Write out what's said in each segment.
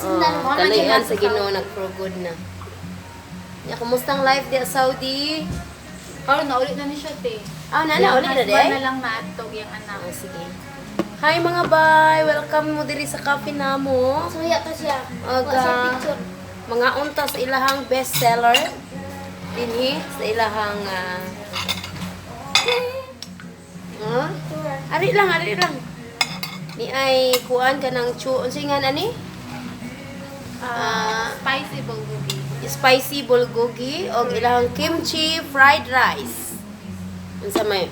Oh, kalayan sa Ginoo, nag-for good na. Ya, kumusta ang life di sa Saudi? Karon na ulit na ni siya, te. Ah, na na ulit na Husband di. na lang naatog yung anak. Ah, sige. Hi mga bay, welcome mo diri sa cafe namo. Suya to siya. Aga. Wa siya picture. Mga unta sa ilahang best seller dinhi sa ilahang huh? Ari lang, ari lang. Ni ay kuan ka ng chu, unsa nga ani? Ah, spicy bulgogi. Spicy bulgogi og ilahang kimchi fried rice. Unsa may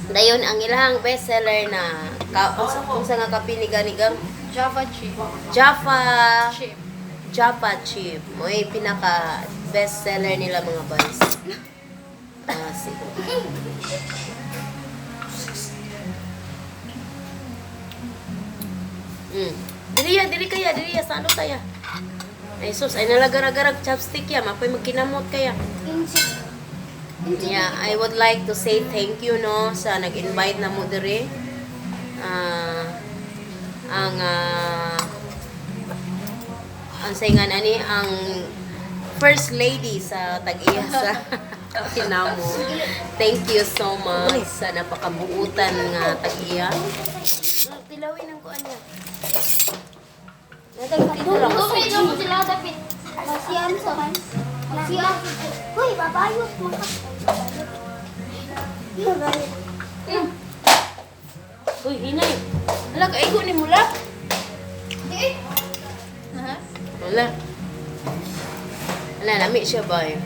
dayon ang ilahang best seller na ka, unsa nga kape ni gani gang? Java chip. Java Chip. Java chip. Mo'y pinaka best seller nila mga boys. Ah, sige. Dili ya, dili kaya, dili ya, salo kaya. Ay sus, ay nalagaragarag chopstick ya, mapoy magkinamot kaya. Inchik. Inchik. Yeah, I would like to say thank you no sa nag-invite na mo diri. Ah, ang ang sayngan ani ang first lady sa tag-iya sa Kinamo. Thank you so much sa napakabuutan nga tag-iya. Tilawin ang kuan niya. Natag dito lang. Tubig ako sila dapit. Masiyam sa Masiyam. Uy, babayot mga. Babayot. Uy, hinay. Hala, kaigo ni mula. Di. Aha. Wala. Wala, lami siya ba eh.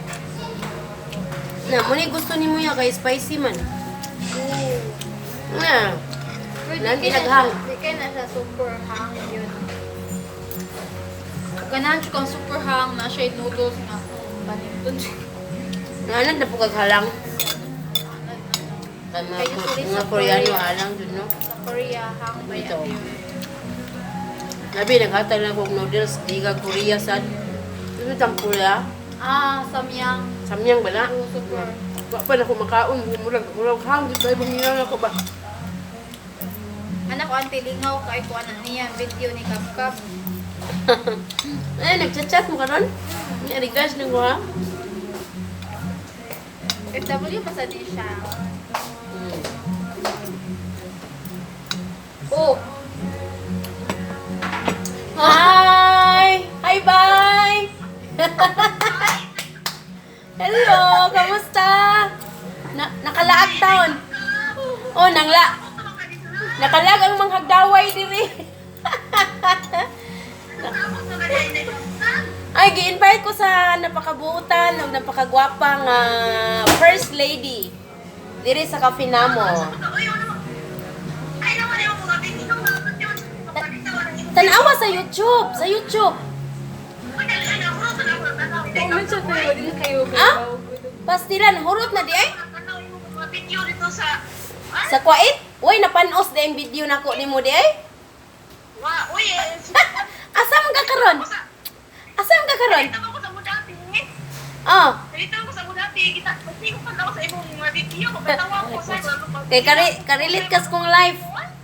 Na, muna gusto ni mo ya kay spicy man. Na, Pero Nan, di kay na inaghang. siya- di kay na siya super hang yun. Ganahan siya kang super hang na siya yung noodles nga. Panindot. nga na po kag halang. Kay mga, Kay usually mga sa Koreano Korea. halang dun no. Sa Korea, hang ba Ito. yan yun? Labi, naghatag na kog noodles, di ka Korea sad. Ito tang pula. Ah, samyang. Samyang bala. Oh, super. Wa pa na ko makaon, murag murag hang di ba ibang ako ba. Anak ko, ante lingaw kay ko anak niya video ni Kap Kap. Eh, nagchat-chat mo karon? Ni arigas nang ha? FW pa sa din siya. Oh, Hi! Hi, bye! Hello! Kamusta? Na nakalaag taon. Oh, nangla. Nakalag ang mga hagdaway diri. Ay, gi-invite ko sa napakabuutan ug napakagwapa nga first lady diri sa Cafe Namo. Tanawa sa YouTube, sa YouTube. Comment siya tayo, din kayo. Ah? Pastilan, hurot na di ay. Sa Kuwait? Uy, napanos di ang video nako nimo di ay. Asa man ka karon? Asa man ka karon? Oh, kay kari karilit kas kong life.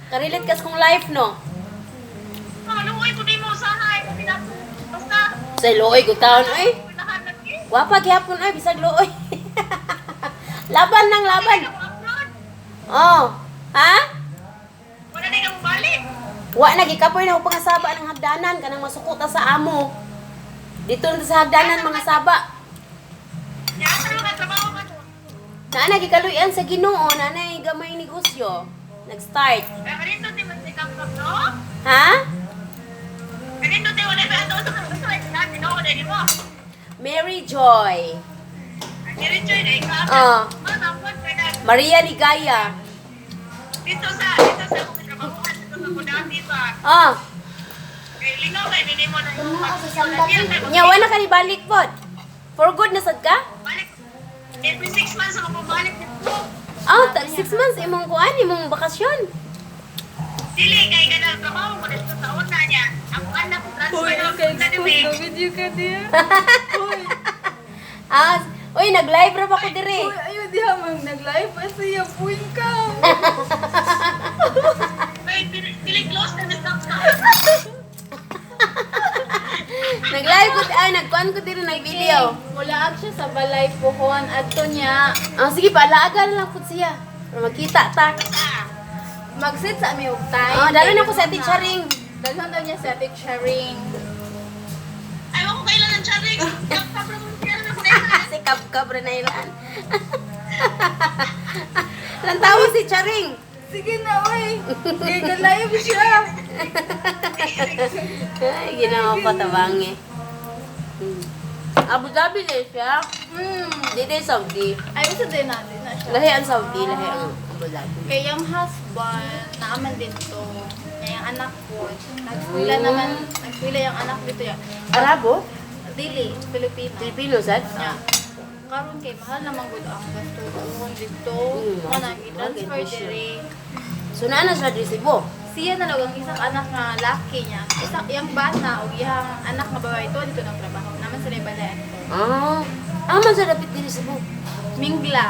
Karilit kas kong life no. Sa looy gutaon oy. Gwapa gyapon oy bisag looy. Laban nang laban. Oh. Ha? Wa na gikapoy na pangasaba ng hagdanan kanang masuko ta sa amo. Dito na sa hagdanan mga saba. Naa gikaluyan sa Ginoo, nanay gamay negosyo. Nag-start. Ha? Mary Joy. Oh. Maria Ligaya. Dito sa akong trabahuan dito sa Kudapi ba. Oh, Kay lingaw kay nimo na Tumuha ka sa sandali. nya wa na ka ni balik pod. For good na sad ka? Balik every 6 months ako pabalik dito. Oh, tag 6 months imong kuan imong bakasyon. Dili kay kanang trabaho ko dito sa una niya. Ako anak ko transfer Uy, na kay sa expose na video ka diya. Uy, Ah, uy nag-live ra ba ko dire? uy, ayun diha mang nag-live pa siya, puwing ka. May dili close na stop ka. Nag-live ko, ay, nagkuan ko diri nag-video. Mulaag siya sa balay puhon adto niya. Ah, sige, palaagan lang po siya. Para magkita ta. Mag-sit sa ami og time. Ah, dalo na ko sa Ate Charing. Dalhon daw niya sa Ate Charing. Ayaw ko kailan ang charing. Kapag mo na Si Kabkab na ilan. Lantawa si Charing. Sige na, oy. Kay live siya. Ay, ginawa pa tabangi. Abu Dhabi na siya. Dito yung Saudi. Ay, usa din natin na siya. Lahi ang Saudi, lahi ang Abu Dhabi. Kay yung husband, naaman din to. Kaya yung anak ko, nagkwila naman, nagkwila yung anak dito ya. Arabo? Dili, Filipino. Filipino, sad? Nya. Karon kay mahal naman gud ang gasto dito. Mo nang i-transfer Mahal siya. diri. So, naa na siya diri Cebu. Siya na lang ang isang anak nga laki niya. Isang iyang bata o iyang anak nga babae to dito ng trabaho. Naman sila balay ato. Ah, ah, man sa dapit diri Cebu. Mingla.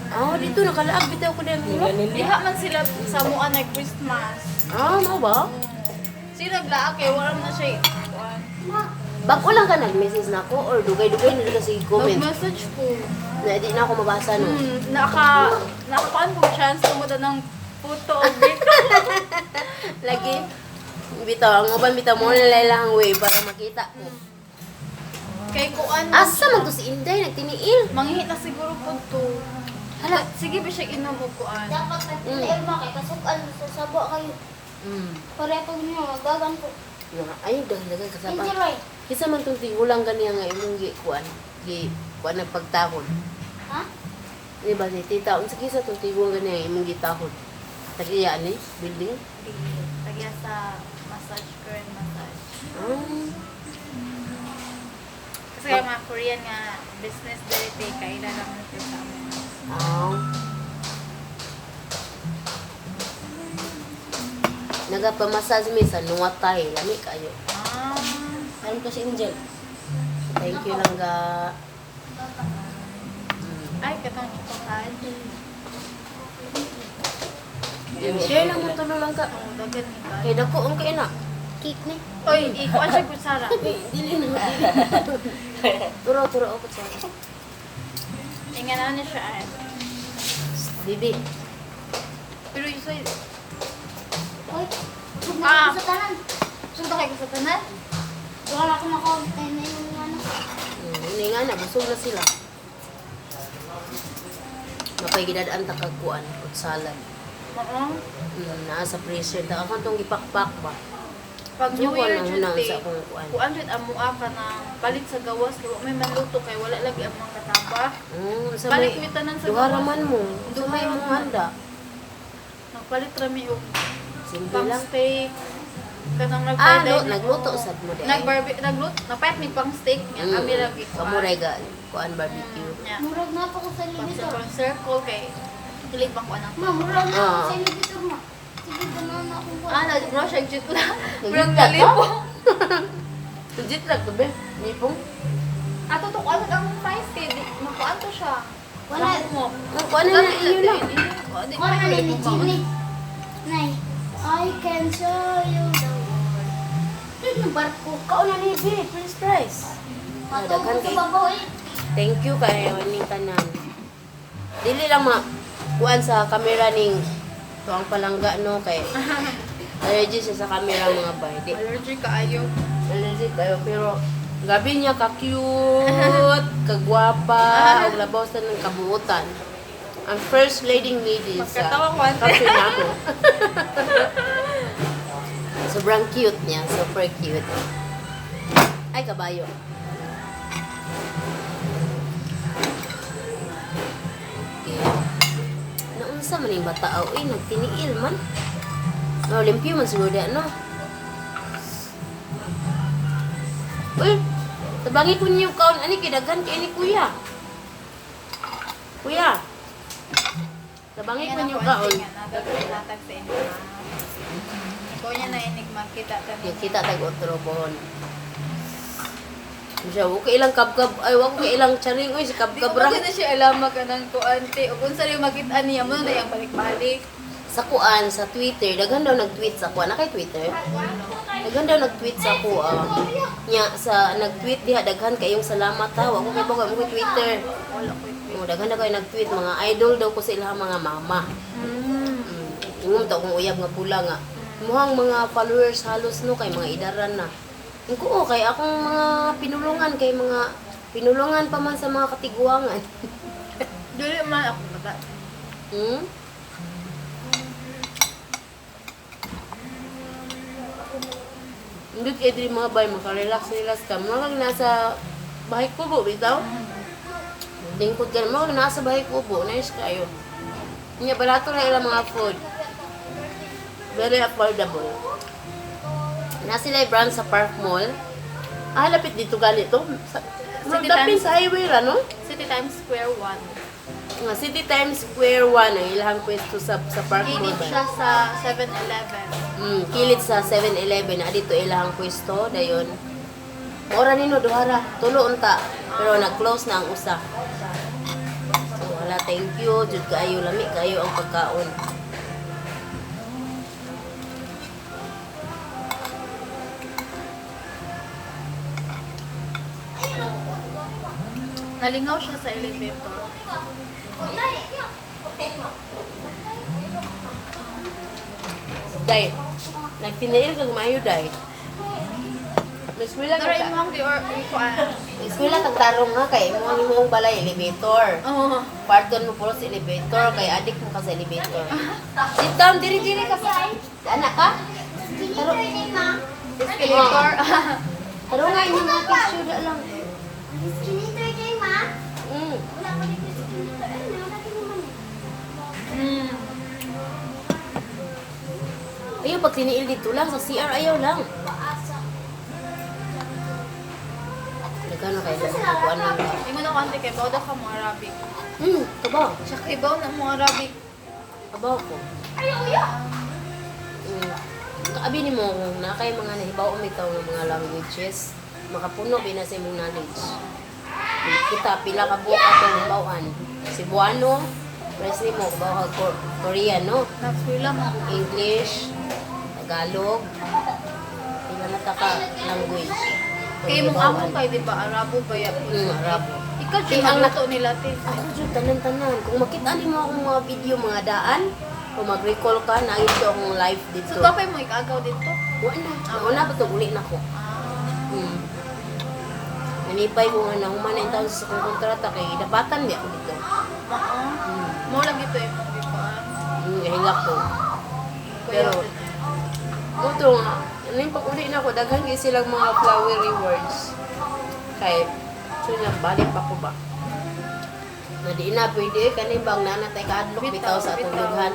Ah, dito nakalaag bitaw ko dahil mo. Diha man sila sa mua na Christmas. Ah, mao ba? Sila naglaak kay wala man na siya. Kuan. Bago lang ka nag-message na ako or dugay-dugay na ka sige comment. Nag-message ko. Na di na ako mabasa no. Nakakuan ko chance tumuta ng puto o video. Lagi bitaw ang uban bitaw mo na lang ang way para makita ko. Kay kuan man Asa man to si Inday nagtiniil. Mangihit na siguro po to. Hala. Sige ba siya inom og kuan? Dapat nagtinail mo kay kasukan sa sabo kayo. Pareho ko niyo magagan ko. Ay, dagdagan ka sa pa. Angel Roy. Kinsa man tong tigulang ganiya nga imong gi kuan, gi kuan nagpagtahod. Ha? Di ba si tita, unsa kinsa tong tigulang ganiya nga imong gitahod? Tag-iya ni building. Tagya sa massage, Korean massage. Ah. Kasi kaya mga Korean nga business diri te kaila naman ito sa amin. Ah. Nagapamassage mi sa Nuwatay, lami kayo. Ah. Alam ko si Angel. Thank you lang ga. Ay, katong chocolate. Share lang mo tulo lang ka. Oh, dagan ni ka. Kay dako ang kay na. Cake ni. Oy, ikuan siya kutsara. Dili na. Dili. Turo turo ako sa. Ingan na niya siya ay. Bibi. Pero yung sa'yo, Oy. Sug na Ah. ko sa tanan. sugda kayo sa tanan? Wala ko makautay na yung ano. Ini nga na busog na sila. Mapay gidadaan ta kag kuan ut salad. Oo. Naa sa freezer ta akong tong gipakpak ba. Pag New Suko Year na jud una te, sa akong kuan. kuan jud amua ka na palit sa gawas kay wa may manluto kay wala lagi ang mga kataba. Sa Palit may mi tanan sa duha gawas. ra man mo. Sa Duha may ra mong man. handa. Nagpalit ra mi og Simple pang lang. steak. Kanang Ah, nag no, nagluto sad mo di. Nag nagluto, nagpalit mi pang steak nga kami ra gi kuan. Kamo ra ga kuan barbecue. Nya. Murag na po ko sa Pang elevator. circle, circle kay kilig pang kuan ang. Ma, murag na ako Ah. sa elevator ma. Sige, tanan na akong kuan. Ah, nag bro siya jud la. Murag Nagita ka? nalipo. Legit lang to be. Nipong. Ato to kuan ang size kay di makuan to siya. Wala. mo. Ang kuan na inyo lang. Kuan na ni Jimmy. Nay, I can show you the world. Barko. Kaon na ni be, french fries. Ah, Patungkol daghan sa kay babaw eh. Thank you kay ning tanan. Dili lang ma kuan sa camera ning tuang palangga no kay allergy siya sa camera mga bay. Di Allergic kaayo. allergy kayo pero gabi niya ka cute, kagwapa, ug labaw sa ng kabuutan. Ang first lady lady sa Magkatawa ko, ante. cafe namo. Sobrang cute niya, super cute. Ay, kabayo. Okay. Naunsa man yung bata eh, nagtiniil man. No, limpyo man siguro di ano. Uy, tabangi ko niyo kaon ani kay daghan kay ni kuya. Kuya. Tabangi ko niyo kaon. Natag sa inyo. Ikaw niya na enigma kita ta Yung kita tag otro bon. Siya, wa kay ilang kabkab, ay wa ko kay ilang charing oy si Di kabkab ko ra. na siya alam kanang kuan te. Ug unsa rin makita niya mo na iyang balik-balik. Sa kuan sa Twitter, daghan daw nag-tweet sa kuan. Na kay Twitter? Daghan daw nag-tweet sa ako ah. Nya sa nag-tweet diha daghan kayong salamat ha. Wa ko kay mo ko Twitter. Wala ko Oh, daghan na kayo nag-tweet mga idol daw ko sa ilang mga mama. Ingon ta akong uyab nga pula nga. Muhang mga followers halos no kay mga idaran na. Ingko oh, kay akong mga pinulungan kay mga pinulungan pa man sa mga katiguangan. Dili man ako bata. Hindi kay diri mga bay makarelax relax ka. Mga kang nasa bahay kubo bitaw. Lingkod ka mga kang nasa bahay kubo, nice kayo. Nya barato na ilang mga food. Very affordable. Na sila brand sa Park Mall. Ah, lapit dito ganito. Sa, City dapin Times. sa highway ra no? City Times Square 1. Nga City Times Square 1 ang ilahang pwesto sa Park Mall. Kilid ba? siya sa 7-Eleven. Kilid sa 7-Eleven na dito ilahang pwesto dayon. Ora nino duhara, tulo unta pero nag-close na ang usa. So wala, thank you jud kaayo, lami kaayo ang pagkaon. Nalingaw siya sa elevator. Day, nagtiniil kag maayo day. Eskwela Pero ka. imong di or ikuan. Eskwela kag tarong nga kay imong imong balay elevator. Oh. Pardon mo puro sa elevator kay adik mo ka sa elevator. Sit down diri diri ka sa. Anak ka? Escalator ni ma. Escalator. Pero nga inyong mga picture na lang. Escalator kay ma. Wala pa dito escalator. Ay, wala pa naman eh. Ayaw, pag tiniil dito lang, sa CR ayaw lang. Paasa. Nagkano kayo sa kuan lang. Ingon ako ante kay bawda ka mo Arabic. Kabaw. Siya kay baw na mo Arabic. Kabaw ko. Ay, uya. Kaabi ni mo kung na kay mga nahibaw umitaw ng mga languages, makapuno bina sa imong knowledge. Kita pila ka buok atong hibawan. Cebuano, press ni mo kabaw ka Korean, no? Nagswila mo. English, Tagalog, pila na ta ka language. Kay mong amo kay di ba Arabo ba ya? Arabo. Ikaw Kay jud ang magluto nila te. Ako jud tanan-tanan. Kung makita nimo akong mga video mga daan, kung mag-recall ka na ito akong live dito. So kapay mo ikagaw dito. Wala na. Nauna pa to uli na ko. Ah. Nanipay ko nga nahuman na yung taon sa akong kontrata kay dapatan di ako dito. Mao. Mo lagi to imong gikuan. Hilak ko. Pero, Ito nga, ano yung pag-uli na ako, daghan kay silang mga flower rewards. Kay, so niya, balik pa ko ba? Na di na, pwede eh, kanin bang nanatay kaadlok bitaw sa atong Bitaw. dughan.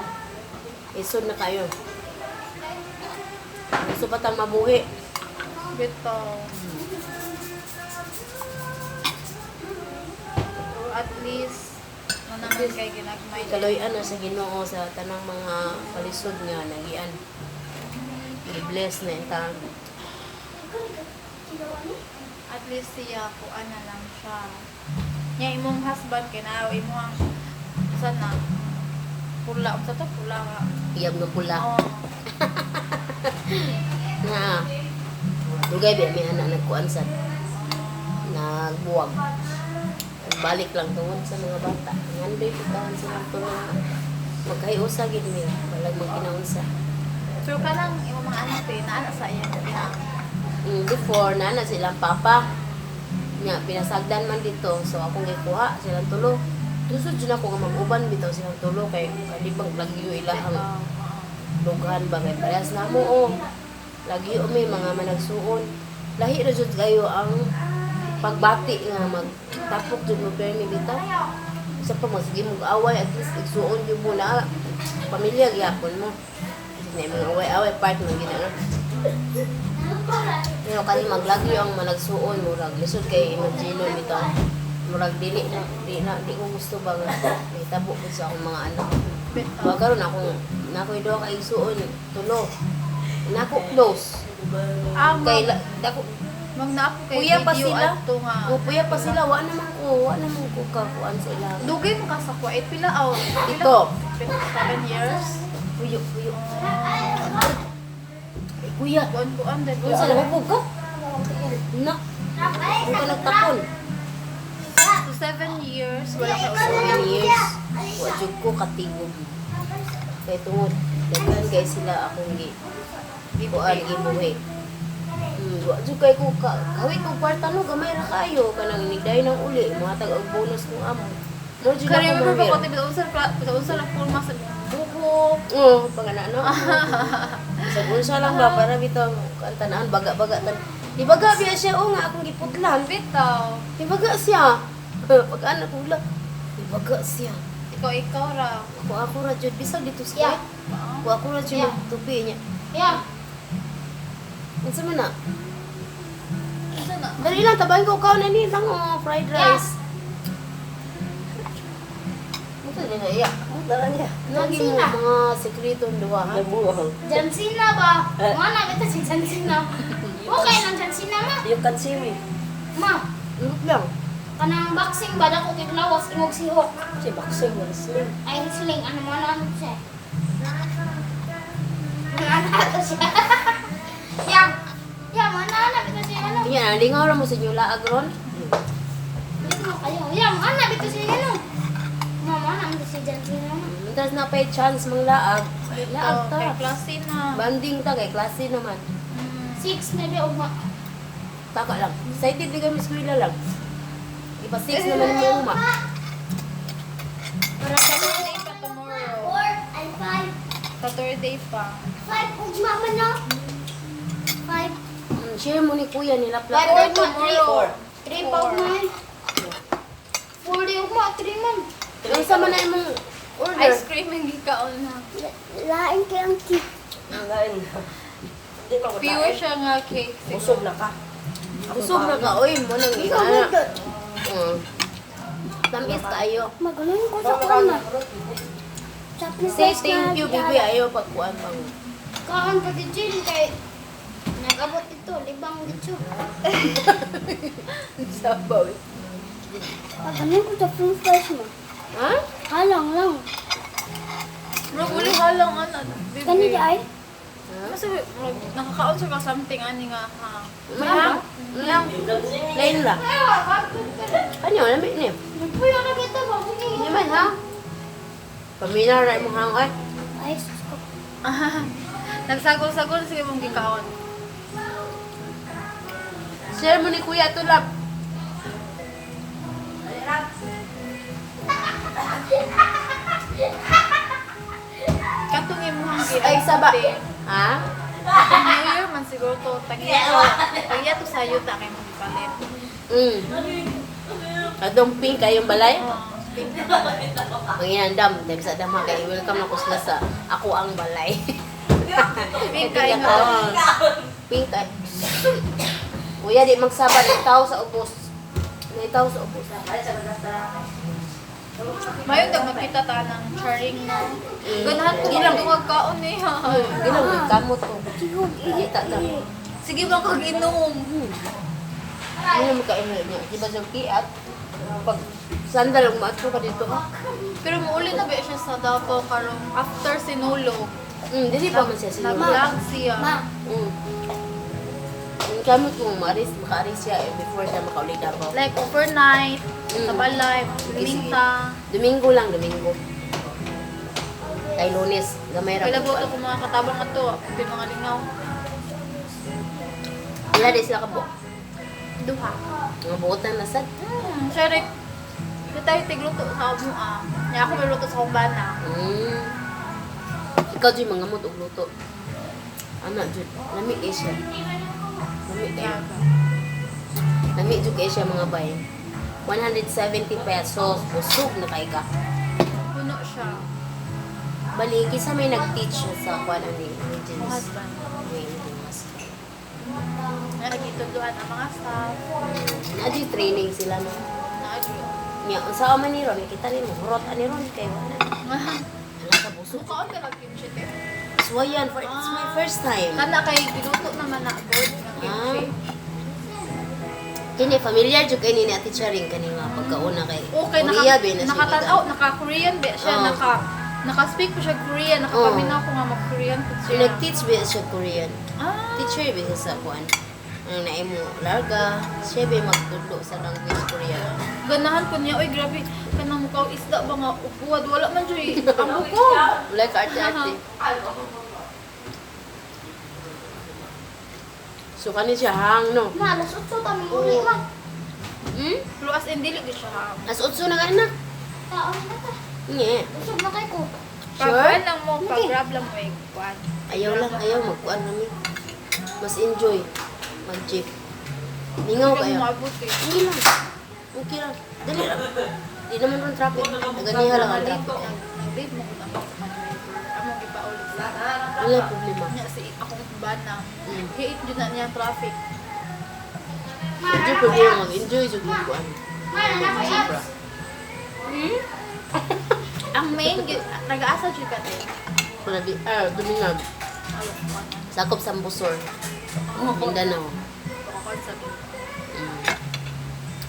Isod na kayo. Gusto pa tang mabuhi. Bitaw. Or at least na naman kay ginagmay. Kaloy-an na sa Ginoo sa tanang mga kalisod nga nagian. I-bless na yung taon. At least siya kuan na lang siya. Nya imong husband kay na imong sana pula unsa to pula nga. Iyab nga pula. Oh. Na, dugay ba may anak nagkuan sa nagbuwag. Balik lang tungod sa mga bata. Ngandoy pagkaon silang tulong. Magkahiusa gid mi, walag magkinaunsa. Pero kanang imong mga anak te naa sa iya na. Before na na silang papa. Nya pinasagdan man dito, so akong gikuha silang tulo. Tusod jud ako nga mag-uban bitaw silang tulo kay di bang lagyo ilahang dughan ba kay parehas na mo oh. Lagi may mga managsuon. Lahi ra jud kayo ang pagbati nga magtapok jud mo permi bitaw. Sa pa mo sige mo away at least igsuon jud mo na pamilya gyapon mo. Kasi na mga away-away part man gina no. Pero kani maglagyo ang managsuon murag lisod kay imagine bitaw. Murag dili na di na di ko gusto ba nga mahitabo pud sa akong mga anak. Bitaw. Wa karon akong nakoy duha ka igsuon tulo. Nako close. Ah, Kay mag, dako mag naa ko kay Kuya pa video sila. adto nga. Oh, puya pa sila wa naman ko, wa naman ko kakuan sa ila. Dugay mo ka sa Kuwait pila aw? Pila? Ito. 7 years. Puyo, puyo. Kuya, Buan-buan dahil. unsa na hubog ka? Na, kung ka nagtapon. So, 7 years, wala ka ulit. 7 years, wa jud ko katigom. Kay tungod daghan kay sila akong gi kuan gibuhi. Wa jud kay ko ka kawit kog kwarta no, gamay ra kayo kanang inigday ng uli, mohatag og bonus kung amo. Mo jud Kaya ako remember pa ko, mamir. tibi unsa pa unsa lang forma sa buhok. Oo, pag ana no. Sa unsa lang ba para bitaw ang tanan baga-baga tan. Di baga biya siya o nga akong giputlan. Bitaw. Di baga siya. Pag ana ko la. Di baga siya. Ikaw ikaw ra. Ako ako ra jud bisag dito sa Yeah. Ako ako ra jud Yeah. tupi niya. Yeah. Unsa man na? Unsa na? Dali lang tabahin ko kaon ani lang oh, fried rice. Ito din na iya. Dala niya. Lagi mo Sina. mga sekreto ang duha ha. Nabuang. John Cena ba? Mga na kita si John Cena. Okay lang John Cena ma. You can see me. Ma, Look lang. kanang boxing ba dako kay lawas imog si Hulk. Si boxing, wrestling. Ay wrestling ano mo ano siya. Ano ano siya. Yang. Ya, mana ana bitaw siya ano. Kanya lingaw ra mo sa inyo laag ron. Hindi mo kayo. Ya, mana bitaw siya ano. Ma, mana bitaw si John Cena. ma. Mientras na pay chance mang laag. Laag Bitaw, kay ta. klase na. Banding ta kay klase naman. Six na ba ugma. Taka lang. Excited di kami eskwela lang. Ipa 6 naman mo uma. Para sa Saturday pa tomorrow. 4 and 5. Saturday pa. 5 ugma man no. 5. Share mo ni kuya nila Five pla. Four ugma, three. tomorrow. 3 pa ugma. 4 di ugma, 3 man. Unsa man na imong order? Ice cream ang gikaon na. Lain kay ang cake. Lain. Hindi pa ko Pure tae. siya nga cake. Busog na ka. Busog na ka oy mo nang Ikaw ina. nindot. Tamis kaayo. Magaling ko sa kuan na. Say thank you, baby. Ayaw pagkuan pang. Kaan pa di Jill kay nag-abot ito, libang dito. Sabaw. Pagaling ko sa french fries mo. Ha? Halang lang. Murag uli halang ana. Baby. Kani di ay? Mas murag nakakaon siya ka something ani nga ha. Lang. Lang. Lain ra. Kanyo lami ni. Nagpuyo na kita ba? Sige. Hindi man ha. Paminaw ra imong hang ay. Ay, sus ko. Nagsagol-sagol sige mong gikaon. Share mo ni kuya to lab. Katong imong gi. Ay saba. Ha? Katong New Year man siguro to tagiya to. Tagiya to sayo ta kay mong gipalit. Atong pink kayong balay. Oh, pink. Ang inandam, dahil sa dama kay welcome ako sila sa ako ang balay. Pink kay nga. Pink ay. Kuya, di magsaba naitaw sa ubos. Naitaw sa ubos. Mayon dag magkita ta ng charing no. Ganahan ko Gilang. magdungag kaon eh. ha. Gilang kamot ko. Kita ta. Sige bang kag inom. Ano mo kain niya? Di ba sa kiat? Pag sandal ug maadto ka dito ha. Pero muuli na ba siya sa Davao karong after Sinulog. Dili pa man siya sinulog. Nag-vlog siya. Ma, Ang kamot kung maaris, makaaris siya eh, before siya makauli Davao. Like overnight, sa balay, swimming ta. Domingo lang, Domingo. Kay Lunes, gamay ra. Kaya ko. buto ko mga katabang ato, di mga lingaw. Wala di sila kabuok. Duha. Mga buotan na sad. Siya rin, di tayo tigluto sa amo ah. Nya ako may luto sa akong bana. Ikaw jud mga mot og luto. Ana jud, lami kay siya. Lami kayo. Lami jud kay siya mga bay. 170 pesos, busog na kay ka. Puno siya. Bali, kisa may nag-teach sa kuan ani ni Akong James. husband. May James. Nga nagitudluan ang mga staff. Naa jud training sila no. Naadyo. Nya unsa man ni ron kita nimo hurot ani ron kay wala. Ala ka busog. Mukaon ka nag-kimchi te. Swayan for it's my first time. Kana kay giluto naman na good nga kimchi. Kini familiar jud kay ni ni Ate Charing kani nga pagkauna kay Okay, Korea ba na siya nakatanaw, naka-Korean ba siya, Oo. naka Naka-speak po siya Korean. Nakapaminaw ko nga mag-Korean po siya. Nag-teach ba siya Korean? Ah, Teacher ba siya sa kuan? Ang naimo larga, siya ba magtudlo sa language Korean? Ganahan ko niya. Uy, grabe. Kanang mukha og isda ba nga upuad. Wala man siya. Ang buko. Wala ka arte-arte. So kani siya hang no. Ma, alas 8 kami uli, ma. Hmm? Pero as in, dili gyud siya ha. As 8 na ka na. Taon na ta. Nye. Usog na kay ko. Sure? Pag lang mo, pag-grab lang mo eh. Kuan. Ayaw lang, ayaw magkuan kami. Mas enjoy mag-jeep. Mingaw Hindi kayo. mo maabot eh. Hindi lang. Okay lang. Dali lang. Di naman ron traffic. Naganiha lang ang Nag-late traffic. nag-late mo kung ako sa kanila. Among gipaulit sa. Wala problema. Nya si akong bana. Hate jud na niya ang traffic. Ma, Medyo na problema mag-enjoy jud mo kuan. Ma, na ko Sobra. apps. Ang main gyud nag-aasa jud ka te. Wala di ah dumingag. Alo, kuan. Sakop sa Busor. Mindanao. Kuan sa to.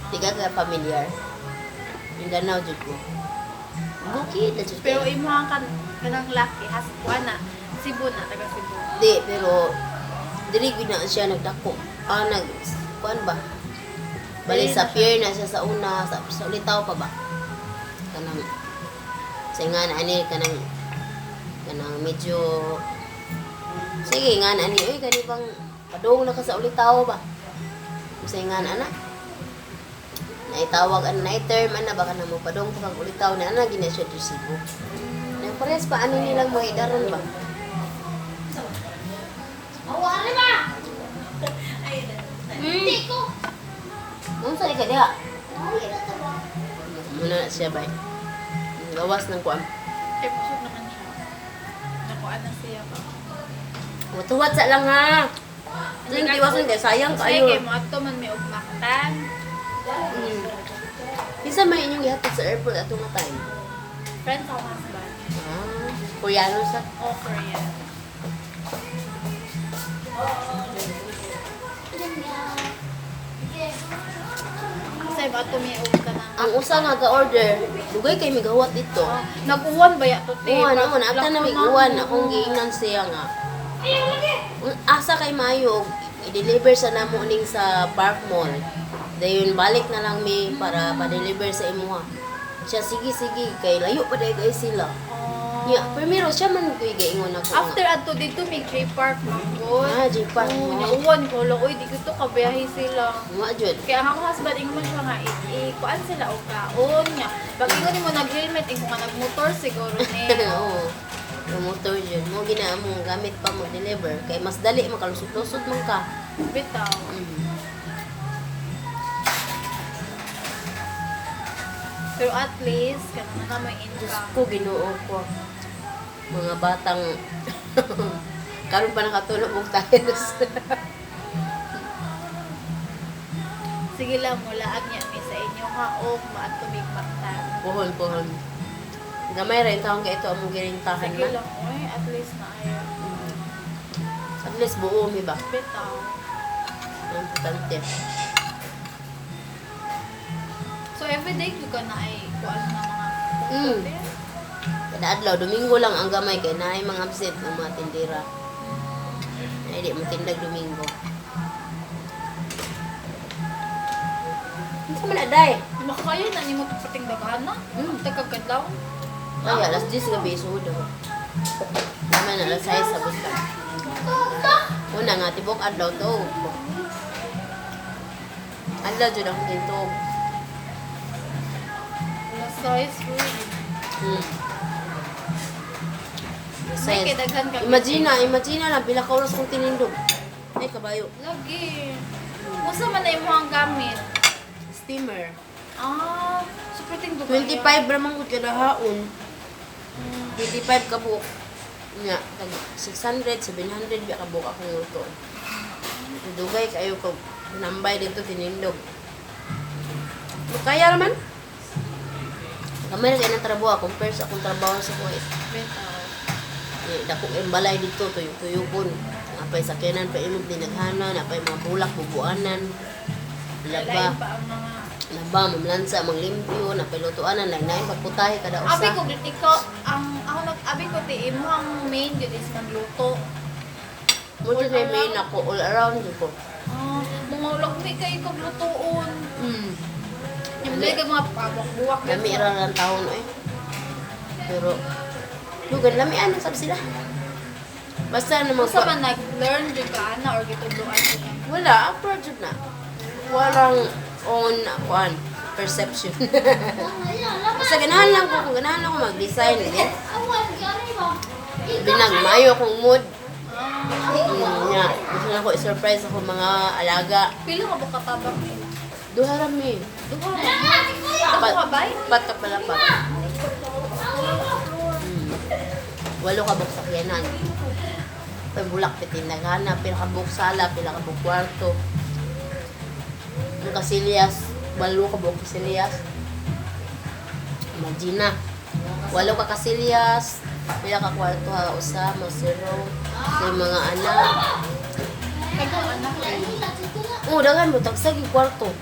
Di ka ka familiar. Mindanao jud ko. Bukid na jud. Pero Pero imo ang kan kanang laki has kuan na Cebu na taga Cebu. di pero dili gyud na siya nagdako. Ah nag kuan ba? Bali Dili sa na siya. pier na siya sa una sa ulitaw pa ba? Kanang sa nga na ani kanang kanang medyo sige nga na ani oy kani bang padung na ka sa ulitaw ba? Sa nga na ana naitawag ana naiterm ana baka na mo padung pa kag ulitaw na ana gina siya to Cebu. Nang parehas pa ani nilang mga idaran ba? Awari ba? Hindi ko. Unsa ni ka diha? Uli na to ba? Muna na siya bay. Gawas ng kuan. Kay busog naman siya. Nakuan na siya ba. Tuwat sa lang ha. Ding tiwason kay sayang Say kayo. kay mo ato man may og Mactan. Kinsa may inyong gihatod sa airport ato nga time? Friends ako husband. Ah, Koreano sa. Oh, Korean. Kasi ba ato may og kanang Ang usa nga ga-order, dugay kay migahuwat dito. Nag-uwan ba ya to te? Uwan, uwan, after na mig-uwan, akong giingnan siya nga. Asa kay Mayo, i-deliver sa namo ning sa Park Mall. Dayon balik na lang mi para pa-deliver sa imuha. Siya sige sige kay layo pa day kay sila. Oh. Nya, primero siya man kuy gaingon ako. nga. After adto dito may J Park man gud. Ah, J Park. Oo, nya uwan ko lo oy di ko to kabiyahe sila. Nga jud. Kaya ang akong husband ingon man siya nga i kuan sila og kaon nya. Pag ingon nimo nag-helmet ingon nga nagmotor siguro ni. Oo. Yung motor jud mo gina among gamit pa mo deliver kay mas dali makalusot-lusot man ka. Bitaw. Pero at least kanang na may Diyos income. ko, Ginoo ko. Mga batang karon pa nakatulog og tiles. Sige lang mula niya mi sa inyo ha og maadto mig Mactan. Puhon, puhon. Gamay ra taon kay ito among girintahan Sige man. lang oy, at least na ayo. At least buo mi ba? Bitaw. Ang importante. So everyday ko ka na ay kuan na mga Kada adlaw Domingo lang ang gamay kay naay mga absent ng mga tindera. Ay di mo tindag Domingo. Unsa man aday? Makaya na nimo pating daghan na. Tagakadlaw. Ay, alas 10 gabi suod ako. Naman alas 6 sa buta. Una nga tibok adlaw to. Adlaw jud ako tintuog. Alas 6 uy. Alas May 6. kay daghan ka. Imagine na, imagine na lang pila ka oras kong tinindog. Ay kabayo. Lagi. Usa man na imong gamit. Steamer. Ah, super ting 25 ra man gud kada haon. 25 ka buok. Nga, tag 600, 700 biya ka buok akong luto. Dugay kayo ko nambay dito tinindog. Kaya naman. Kamay ra kay ng trabaho compare sa akong trabaho sa Kuwait. Bitaw. Eh, dako kay balay dito tuyo-tuyokon. Apay sakyanan pa imong dinaghana, napay mga bulak bubuanan. Lain Laba, pa ang mga laba, mamlansa, manglimpyo, napay lutuanan, lain-lain pagputahe kada Abi usa. ko ikaw ang ako nag Abi ko ti imo ang main gyud is magluto. Mo jud na main ako all around jud ko. Ah, mga lagmi kay kag lutuon. Yung kay mga pabak-buwak. Lami ra lang taon eh. Pero lugan lami ano sab sila. Basta na Unsa man nag-learn jud ka ana or gitudloan jud ka? Wala, upward jud na. Walang own kuan perception. Basta ganahan lang ko, kung ganahan lang ko mag-design eh. Binag maayo akong mood. Nya, gusto na ko i-surprise ako mga alaga. Pila ka ba katabang nila? Duha ra mi. Duha ra. Ako ka ba? Pat ka pala pa. Walo ka buok sakyanan. Pag bulak pitinagana, pila ka buok sala, pila ka buok kwarto. Ang kasilyas, walo ka buok kasilyas. Imagine na. Walo ka kasilyas, pila ka kwarto ha, usa, masero, may mga anak. Kay anak. Oo, daghan mo, tagsag yung kwarto.